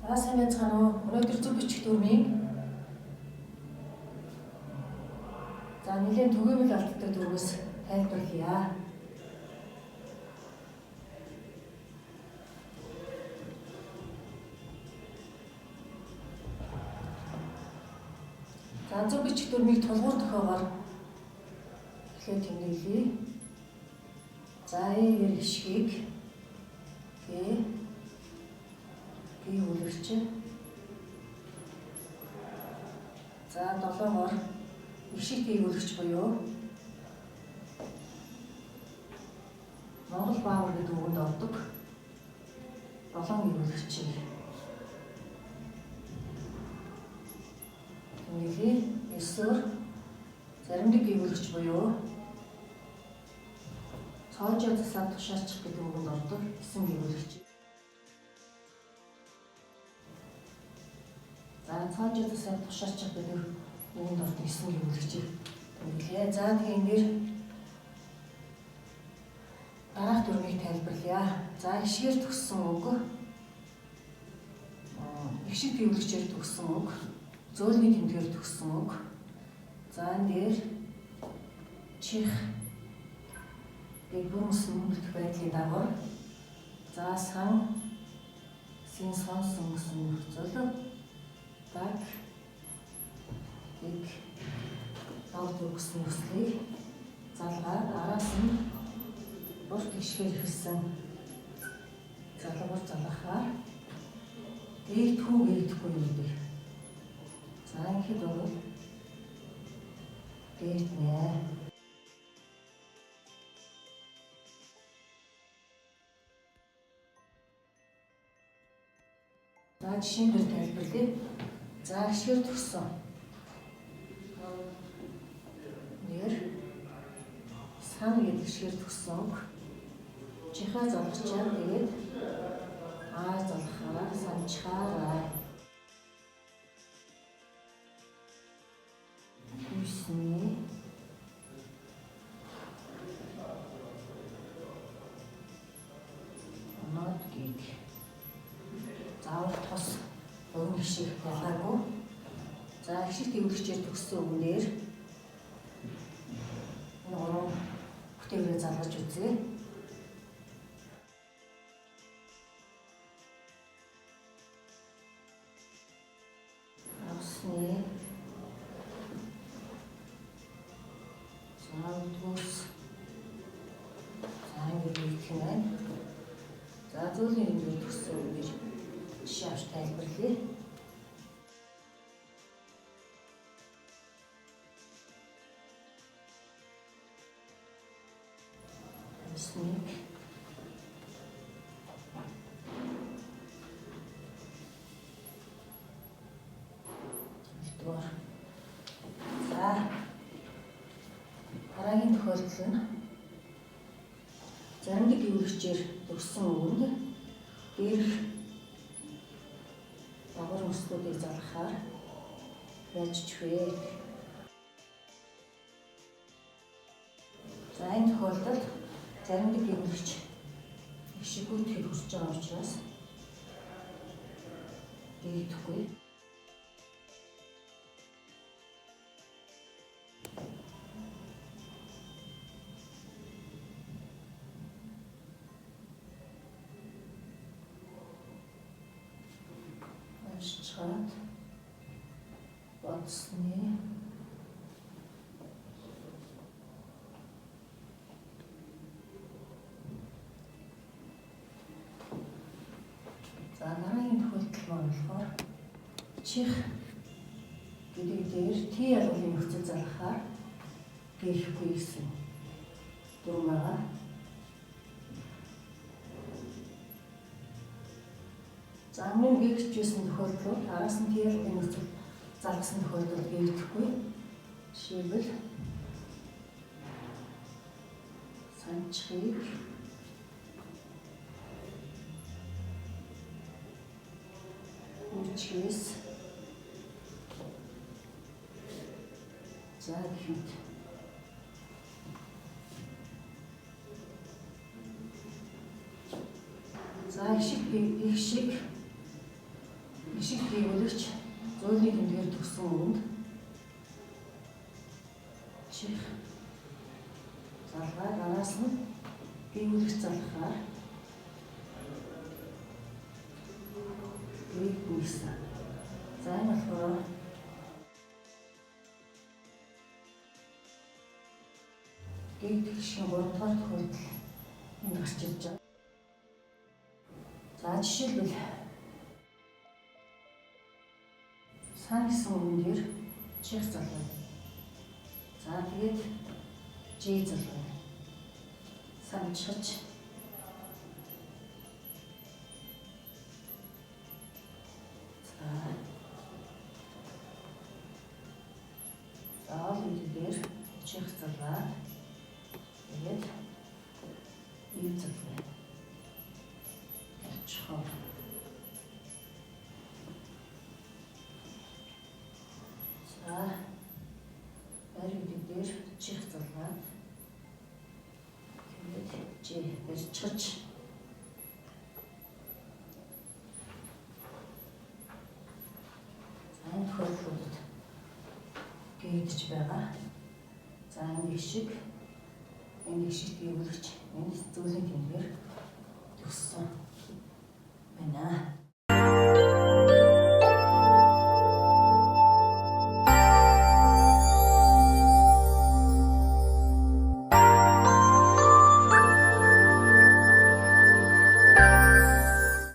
За сайн байцгаана уу? Өнөөдөр зөв бичих дүрмийн за нэлийн түгээмэл алддаг дүрмээс тайлбарлая. За зөв бичих дүрмийг тулгуур тохиогоор эхлээд тэмдэглэе. За эгээр ишгийг Г Г үлгэрч. За 7-оор ишиг Г үлгэрч буюу Монгол баавар гэдэг үгэнд ордог 7 г үлгэрчийг тэмдэглэе. 9-оор заримдаг г үлгэрч буюу цоожоо засаад тушаачих гэдэг үгэнд ордог 9 г үлгэрч. За цоожоо засаад тушаачих гэдэг үгэнд ордог 9 г үлгэрчийг тэмдэглэе. За тэгээ энэ дээр дараах дүрмийг тайлбарлая. За ишгээр төгссөн үг, ишиг тэмдэглэгчээр төгссөн үг, зөөлний тэмдгээр төгссөн үг. За энэ дээр чих гэх бүрэн мөнгөлдөх байдлын дагавар. За сан син сонсон гэсэн нөхцөл даг гэх давд гэсэн нөхцөлийг залгаад араас нь урт ишгээр эхэлсэн залгуур залгахаар гэгдэхүү гэгдэхгүй гэдэг. За ингэхэд бол гэгднэ. За жишээн дээр тайлбарлая. За ишгээр төгссөн. Нэр сан гэдэг ишгээр төгссөн үг. Чихаа залгачаа тэгээд аа залгахаараа санчхаараа. Үсний оноод гэг. Заавал тос богино хишиг ялгаагүй. За хишиг тэмдэглэгчээр төгссөн үгнээр энэ гурван бүтээврээ залгаж үзье. Авсны за өдгөөс за ингэж нэгдэх юм байна. За зөөлний хэмжээгээр төгссөн үгнээр жишээ авч тайлбарлая. Авсныг нэгдүгээр. За дараагийн тохиолдол нь заримдаг гүйцээр төгссөн үгэнд дээрх дагавар мөслүүдийг залгахаар яаж ч вэ? За энэ тохиолдолд заримдаг гүйцэж их шигүүтгэхэд хүрч байгаа учраас гүйдэхгүй. Уншичаад бодсны за дараагийн тохиолдол маань болохоор чих гэдэг дээр Т ялгалын нөхцөл залгахаар гээхгүй гэсэн дүрм байгаа. За өмнө гэгчсэн тохиолдлууд араас нь Т ялгалын нөхцөл залгасан тохиолдолд гэгдэхгүй. Жишээлбэл санчхыг үчгээс за гэхэд за их шиг Эгшиг дээгүүлэгч зөөлний тэмдгээр төгссөн үгэнд чих залгаа араас нь дээгүүлэгч залгахаар гийг гүйсэн. За энэ болохоор гэгдэх гишгийн 3 дугаар тохиолдол энд гарч ирж байгаа. За жишээлбэл сан гэсэн үгэн дээр чих залгая. За тэгээд жи залгая. Самчхаж. За. За энэ дээр чих залгаад тэгээд ив залгая. Очихоо. За байр дээр чих залгаад тэгээд жи барьчихаж. За энэ тохиолдлуудад гэгдэж байгаа. За энэ эгшиг, энэ эгшиг дээгүүлэгч, энэ зөөлөн тэмдгээр төгссөн.